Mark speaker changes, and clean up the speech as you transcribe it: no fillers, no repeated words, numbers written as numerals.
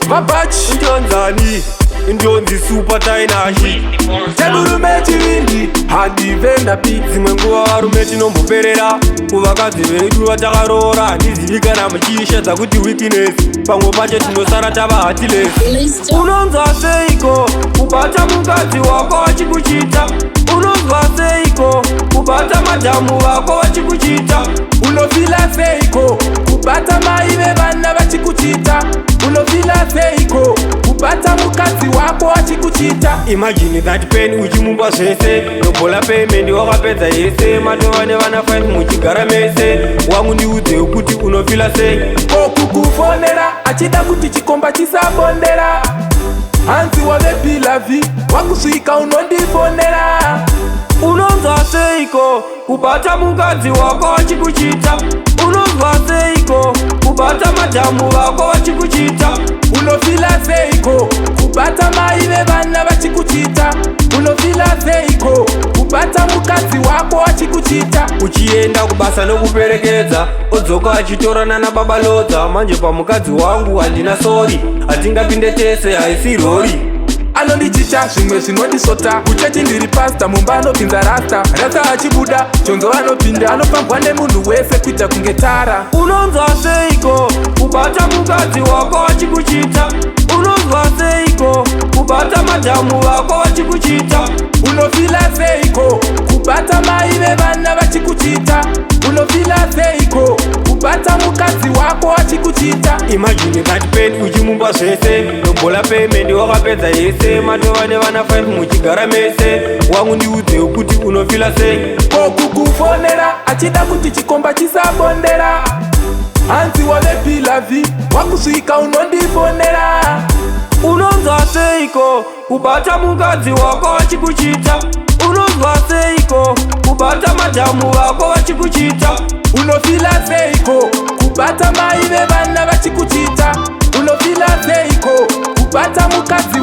Speaker 1: Vabachi.
Speaker 2: Ndonzani? Ndonzi Super Tainashi.
Speaker 1: Chemurume chivindi handivhendapi.
Speaker 2: Dzimwe nguva varume tinomboperera kuvakadzi vedu vatakaroora. Handizivi kana muchiishedza kuti weakness, pamwe pacho tinosara tava heartless. Unonzwa seiko kubata mukadzi wako vachikuchita? Unonzwa seiko kubata madhamu vako vachikuchita?
Speaker 1: Unofeela seiko kubata mai vevana vachikuchita? Unofeela seiko kubata mukadzi wako achikuchita?
Speaker 2: Imagine that pain, uchimupa zvese, lobola payment wakapedza yese, matova nevana 5 muchigara mese. Wangu, ndiudze kuti unofeela sei?
Speaker 1: Ko kukufonera achida kuti chikomba chisabondera? Hanzi wave pilavi, wakusvika unondifonera.
Speaker 2: Unonzwa seiko kubata mukadzi wako vachikuchita? Unonzwa seiko kubata madhamu vako vachikuchita?
Speaker 1: Unofeela seiko kubata mai vevana vachikuchita? Unofeela seiko kubata mukadzi wako achikuchita?
Speaker 2: Uchienda kubasa nokuperekedza, odzoka achitorana nababa lodza. Manje pamukadzi wangu handina sorry, hatingapinde tese, haisi rori.
Speaker 1: Anondichicha zvimwe zvinondisota. Kuchechi ndiri pastor, mumba anopinza rasta rasta. Achibuda jonzo anopinda, anofambwa nemunhu wese kuita kunge tara.
Speaker 2: Unonzwa seiko kubata mukadzi wako vachikuchita? Unonzwa seiko kubata madhamu vako vachikuchita?
Speaker 1: Unofeela seiko kubata mai vevana vachikuchita? Unofeela seiko kubata mukadzi wako achikuchita?
Speaker 2: Imagine that pain, uchimupa zvese, lobola payment wakapedza yese, matova nevana 5 muchigara mese. Wangu, ndiudze kuti unofeela sei?
Speaker 1: Ko kukufonera achida kuti chikomba chisabondera? Hanzi wave pilavi, wakusvika unondifonera.
Speaker 2: Unonzwa seiko kubata mukadzi wako vachikuchita? Unonzwa seiko kubata madhamu vako vachikuchita?
Speaker 1: Unofeela seiko kubata mai vevana vachikuchita? Unofeela seiko kubata mukadzi